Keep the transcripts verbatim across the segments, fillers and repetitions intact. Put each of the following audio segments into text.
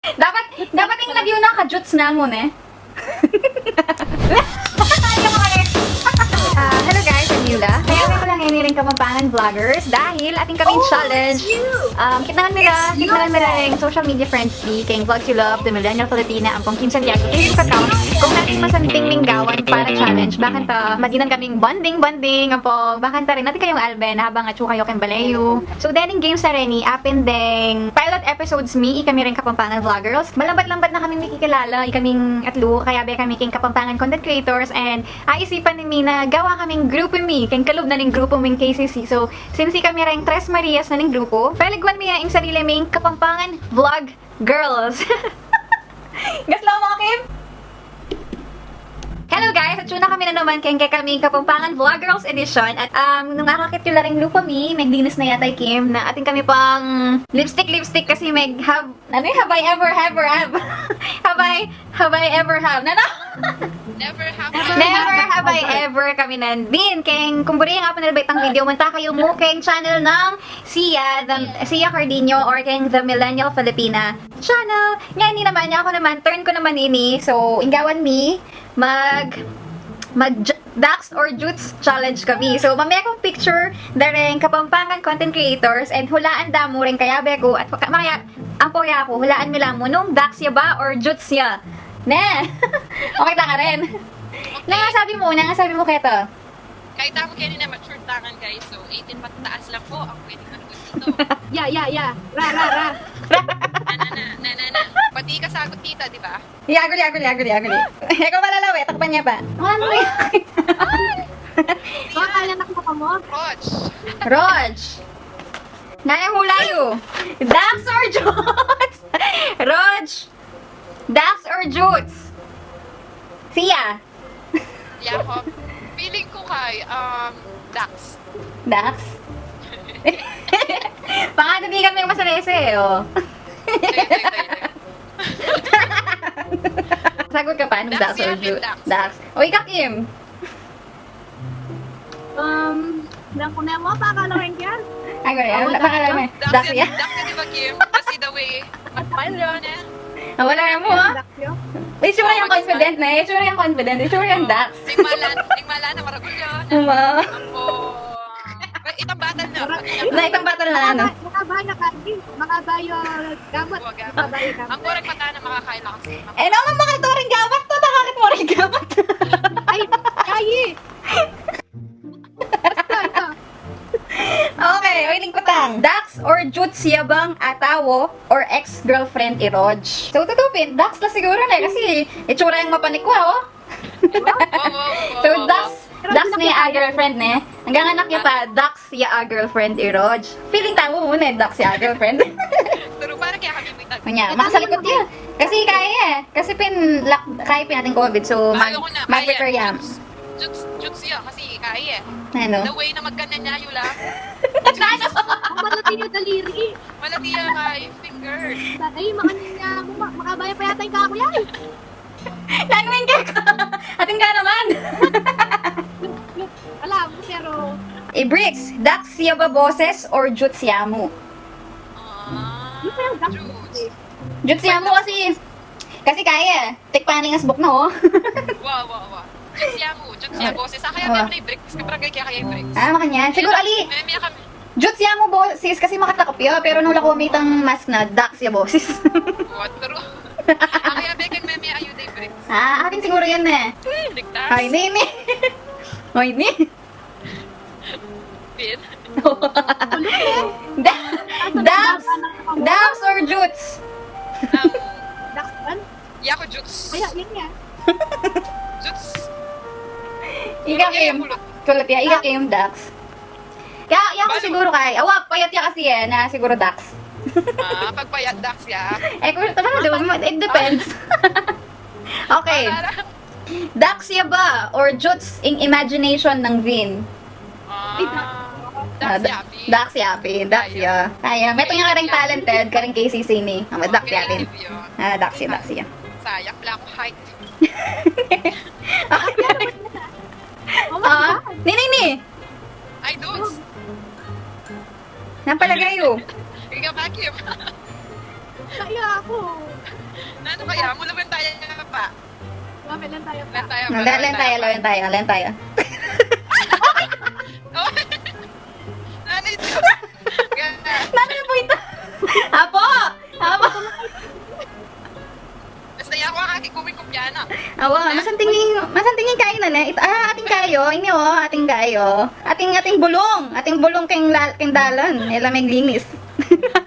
Dapat, dapat ing lagyu na ka-juts na mu, ne? Ah, hello guys, I'm Yula. Kaya ako lang ini ring Kapampangan Vloggers dahil atin kaming challenge. Um, kitnangan mi ra, kitnangan mi ra ring social media friends di keng Vlogs You Love, The Millennial Filipina, ampong Kim Santiago Facebook account kung nanu ing masanting ming gawan para challenge. Bakanta madinan kaming bonding, bonding, ampong bakanta rin atin kayung alben habang atsu kayu keng bale yu. So, dening games a reni, apin deng pilot episodes mi, ikami ring Kapampangan Vloggers. Malambat-lambat na kami mikikilala, ikaming atlu, kayabe kami keng Kapampangan content creators, and aisipan mi na gawa kaming grupu mi, keng kalub na ning grupu ming K C C. So, since ikami ring Tres Marias na ning grupu, peligwan mi ya ing sarili ming Kapampangan Vlog Girls. Gas lang mo, Kim? Hello guys, atsu na kami na naman keng kekaming Kapampangan Vlog Girls Edition. At, um, nung akakit yu la ring lupa mi, meglinis na yata i Kim, na atin kami pang lipstick, lipstick kasi meg have, ano yu, have I ever, ever have? Have I, have I ever have? Nanu? Never have I Never have I ever kami nandin. Keng, kung buri yu nga pin na la ba itang video, munta kayu mu keng channel nang Sia, the, Sia Cardino, or keng The Millennial Filipina channel. Ngeni naman, aku naman, turn ku naman ini. So, ing gawan mi, mag, mag j-, Daks or Juts challenge kami. So, mamie kung picture da ring Kapampangan content creators and hulaan da mu ring kayabe ku at ka-, maya, ampo yaku, hulaan mi la mu nung Daks ya ba or Juts ya. Ne? Okay ta ka rin. Nanu ing sabi mu, nanu ing sabi mu keta? Kaya tamu keni na mature tangan, guys. So, eighteen pataas lang po ang pwedeng manood dito. Ya, ya, ya. Ra, ra, ra. Na, na, na, na, na, na. Pati ka sagot, tita, di ba? Aguli, aguli, aguli, aguli. Ikaw pala, Lawe, takpan niya pa. Ano yan? Baka kala na kamo. Rog. Rog. Nanu ing hula yu? Daks or Juts? Rog. Daks or Juts? Sia. Yaku, feeling ku kay, um, Daks. Daks? Baka di kami masalese, o. Hindi, hindi, hindi, hindi. Sagot ka pa, anong Daks, Daks or Juts? Daks. Daks. O, ika, Kim? Um, nanu ku ne mu, pakalawen yan. Ay, gano'n. Pakalawen. Daks ya, Daks ya, di ba, Kim? Kasi the way, mag-smile yun, eh. Wala na mu, ha? Itsura yang confident na, itsura yang confident, itsura yang Daks. Ning mala, ning mala na maragul yun. Uma. Apo. Itang batal na. Na, itang batal na, ano? Makabayo, makabayo gamat. Makabayo gamat. Ang kurang mata na makakailangan sa. Eh, naman makaturing gamat to, takakit mu ring gamat. Ay, ay. Okay, o, iling kutang. Daks or Juts ya bang atawa or ex-girlfriend i Rog? So, tutu pin, Daks la siguru ne, kasi itsura yang mapanikwa, o. So, Daks, Daks ne a girlfriend ne. Anggang anak ya pa, Daks ya a girlfriend i Rog. Feeling tamu mu ne, Daks ya a girlfriend. Pero para kaya kami may tag- Kanya, makasalikot ya. Kasi kaya, eh. Kasi pin, lak-, kaya pin atin COVID, so mag-, mag-prepare ya. Juts, Juts ya, kasi kaya, eh. Ano? The way na magganyan niya, Yula. Ang malati yung daliri. Malati ya kay finger. Ay, makanyan niya, ma-, makabaya pa yata yung kakuya, eh. Nanu ing keka? Atin ka naman. Alam, pero i Bricks, Daks ya ba boses or Juts ya mu? Ah, Juts. Juts ya mu kasi, kasi kaya, eh. Tikpaning asbuk na, o. Wa, wa, wa. Juts ya mu, Juts ya boses. Sa kaya, wa, meron na i Bricks. Kaparangay kaya kaya i Bricks. Ah, makanyan. Siguro, ali, meron kami. Juts ya mu boses kasi makatakap ya, pero nung laku mi itang mask na, Daks ya boses. Wa, true. Ang yabe keng meme ayu di Bricks. Ah, akin siguro yan, eh. Ligtas. Ay, ni, ni. Ay, ni. Pin. Da-, Daks, Daks or Juts? Um, Daks, ano? Yaku, Juts. Ay, yan, yan. Juts. Ika, Kim. Kulot ya. Ika, Kim, Daks. Kaya, yaku siguro kay, awa, payat ya kasi, eh, na siguro Daks. Ah, pag payat, Daks ya. Eh, kung, tama, di ba? It depends. Okay. Daks ya ba or Juts ing imagination nang Vin? Ah, Daks ya, Vin. Daks ya, Vin. Daks ya. Ay, ah, metung ya kareng talented, kareng K C C ini. Ah, Daks ya, Vin. Ah, Daks ya, Daks ya. Sayang, wala akong height. Ah, ni, ni, ni. Ay, dudes. Napalagay, o. Ika, Kim. Kaya ako. Nanu kaya? Mula ba tayo pa? Mami, lan tayo pa. Lan tayo pa, lan tayo, lan tayo, lan tayo. Nanu ito? Nanu na po ito? Apo! Apo! Basta ya ko, aki, kumikupya na. Awa, masanting, masanting kayu na, ne? It-, ah, ating kayu. Ini, o, ating kayu. Ating, ating bulung. Ating bulung keng la-, keng dalan. Ela maglinis.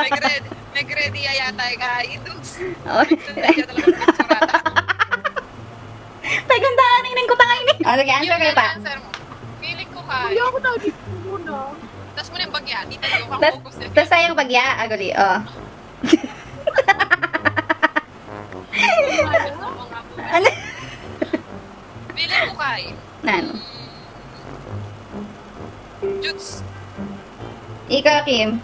Nag-ready, nag-ready ya yata yung, ah, yung dudes. O. Nagsunod ya talaga ng picture ata. Paganda, aning neng kutang ini. O, sige, answer kayu pa. Answer mo. Feeling ko kay. Hindi ako tawag dito muna. Tas mo na yung bagya. Dito yung Tas, tas tayo yung bagya. Aguli, o. Ano? Feeling ko kay. Nanu? Juts. Ika, Kim.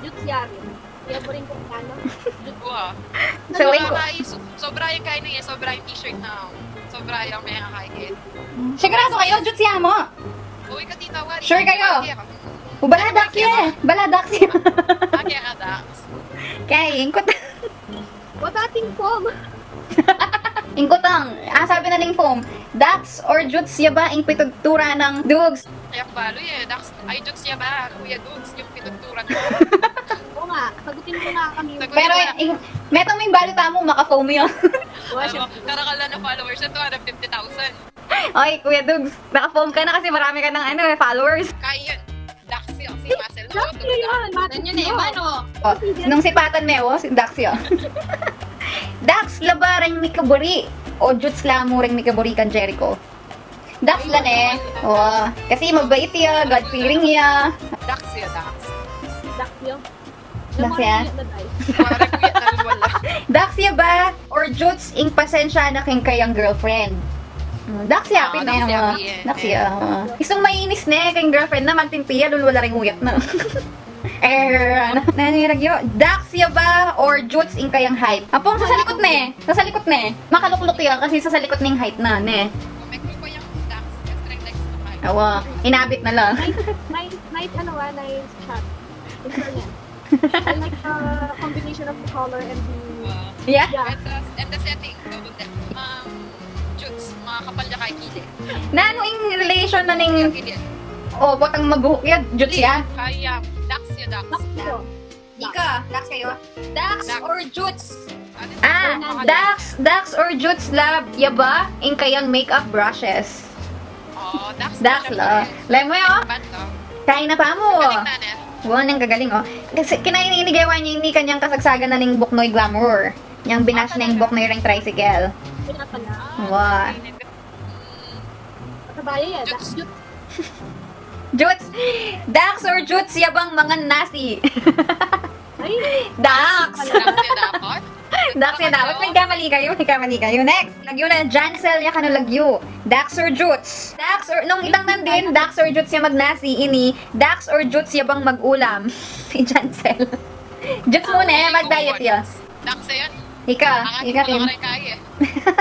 Juts ya rin. Iya mo rin kung ano. Juts. Wa. So, sobra ikaw. Sobra yung kain niya, sobra yung t-shirt na. Sobra yung may kakain. Sigurado kayo, juts ya mo? Uy, katita, wa. Sure kayo? Bala, Dax ya. Bala, Dax ya. Aki, aki, Dax. Kaya, ingkot. What a ting foam? Ing kutang, ah, sabi na ning foam, Dax or Juts ya ba ing pitugtura nang dugs? Kaya balu ya, Dax, ay, Juts ya ba, Kuya Dugs, yung pitugtura na. Oo nga, sagutin ko nga kami. Pero, ing, metung ming balu tamu, maka-foam yun. Alam mo, karakal na followers na two hundred fifty thousand. Oy, Kuya Dugs, naka-foam ka na kasi marami ka ng, ano, eh, followers. Kaya yan. Dax ya, si Marcel. Dax ya yan, Marcel. Yan yun eh, mano. O, nung sipatan me, o, si Dax ya. Dax la ba reng mikaburi o Juts la mu reng mikaburi kang Jericho? Dax la ne. O, kasi mabait ya, God-fearing ya. Dax ya, Dax. Dax ya. Dax ya? Dax ya ba or Juts ing pasensya na keng kayang girlfriend? Hmm, Dax ya, ah, pin, Dax ya, o. Dax ya, o. Istung mainis ne, keng girlfriend na, magtimpi ya, lulwala ring uyat na. Er, ano? Nanirag yu. Dax ya ba or Juts ing kayang height? Apung sasalikut ne. Sasalikut ne. Makalukluk ya kasi sasalikut ne ing height na, ne. Awa, inabit na lang. Nice, nice, nice, ano, ah, nice shot. Gusto niya. I like the combination of the color and the, yeah. And the, and the setting. Um, Juts, makakapal ya kay kili. Nanu ing relation na ning, o, botang mabuhuk ya, Juts ya? Kaya, Dax ya, Dax. Dax ya. Ika, Dax kayu? Dax or Juts? Ah, Dax, Dax or Juts la ya ba ing kayang makeup brushes? O, Dax. Dax la. Lemo ya, o. Kain na pa mu. Wa, neng kagaling, o. Kasi kinain ini, gewa niya ini kanyang kasagsagan na ning Buknoy Glamour. Yang binash neng Buknoy reng tricycle. Wa. Katabaya ya, Dax. Juts. Dax or Juts ya bang mangan nasi? Ay. Dax. Dax ya dapat. Dax ya dapat. May kamali kayu, may kamali kayu. Next. Lagyu na, Jancel ya kanu lagyu. Dax or Juts? Dax or, nung itang nandin, Dax or Juts ya magnasi, ini, Dax or Juts ya bang mag-ulam? Si Jancel. Juts mu ne, mag-diet ya. Dax ya. Ika, ika, Kim.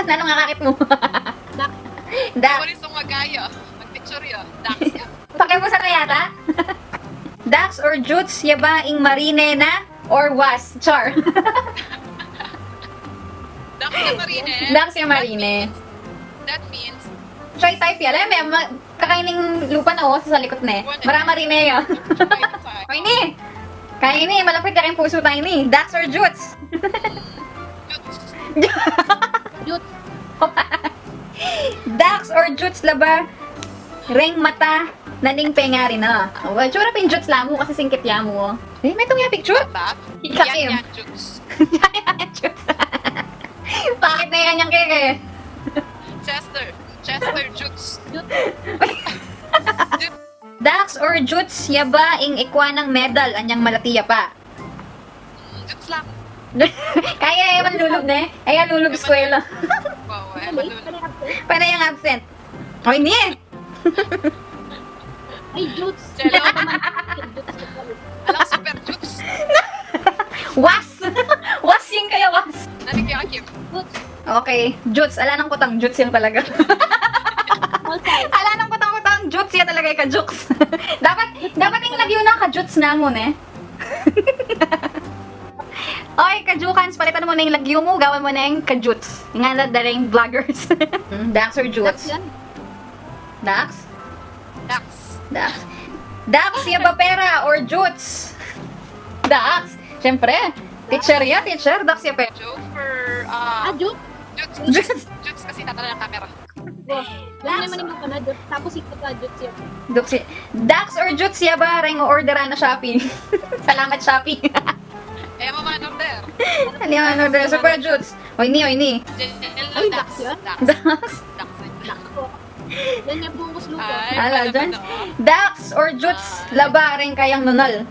Nanung akakit mu? Dax. Dax. Picture ya. Dax ya. Pakiubusan na yata? Dax or Juts ya ba ing marine na or was? Char. Dax ya marine. Dax ya marine. That means, that means, try type ya. Alam mo, ma-, kakain ning lupa na, o, sasalikut ne. Marine ya. Kaya ini. Kaya ini, malapit ya keng pusu ta ini. Dax or Juts? Juts. Juts. Dax or Juts la ba reng mata na ning pengari na? Well, tsura pin Juts la mu kasi singkit ya mu, o. Eh, metung ya picture? Ika, Kim. Yan, yan, Juts. Yan, yan, Juts. Bakit na yan, yan, Keke? Chester. Chester Juts. Dax or Juts ya ba ing ikwa nang medal anyang malati ya pa? Juts lang. Kaya e man lulub ne? E man lulub eskwela. Wa, wa, e man lulub. Panay yang absent. Oy, ni. Ay, Juts. Alang super Juts. Was! Was, ing kaya was. Nani kaya, Kim? Juts. Okay, Juts. Ala nang kutang Juts yan talaga. Ala nang kutang-kutang Juts yan talaga, ika Juts. Dapat, dapat ing lagyu na ka-Juts na mu ne. Oy, ka-Jukans, palitan mu na ing lagyu mu, gawan mu na ing ka-Juts. Nga na daring vloggers. Hmm, Dax or Juts? Dax yan. Dax? Dax. Dax. Dax, ya ba pera or Juts? Dax. Siyempre. Teacher ya, teacher. Dax ya pera. Joke for, uh, Ah, joke? Juts. Juts. Juts kasi tatala ng camera. Wow. Yan naman yung mga panadot. Tapos ikaw pa, joke siya. Dax, Dax or Juts ya ba? Reng orderan na Shopee. Salamat, Shopee. Kaya mo man order. Ano yung ano order? Super Juts. O, ini, o, ini. General Ay, Dax. Dax yan? Dax. Dax. Dax. Yan yung bungus luto. Ay, Ala, pala dyan. ba to? Dax or Juts la ba? Reng kayang nunal.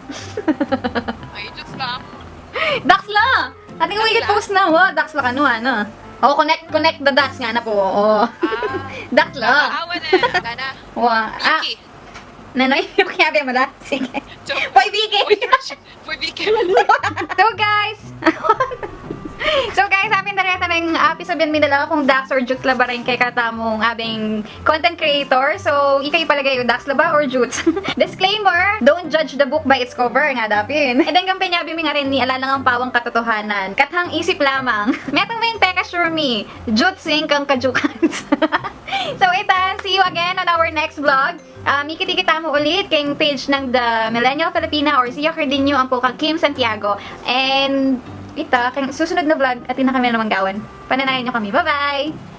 Ay, Juts lang. Dax la! Ating umigit post na, wa. Dax la kanu, ano. O, connect, connect the dots nga na po. O. Ah, Dax la. awan eh. Wala na. Wa. Ah, Vicky. Nanoy, yung kaya mo da? Sige. Joke. Boy, Vicky! Uy, Vicky. So guys, so guys, apin da reta neng api, sabian mi na la kung Dax or Juts la ba reng kekatamung abing content creator. So, ikayu palage yu, Dax la ba or Juts? Disclaimer, don't judge the book by its cover, nga dapin. E deng kampe nya, bimi nga rin ni ala lang ang pawang katotohanan. Kathang isip lamang. Metung meng peka-sure mi, Juts ing kang ka-Jukans. So ita, see you again on our next vlog. Ah, mikit-ikit tamu ulit keng page nang The Millennial Filipina or Sia Cardinio, ampo kang Kim Santiago. And ita, keng susunod na vlog, atin na kami namang gawan. Pananayan nyo kami. Bye-bye!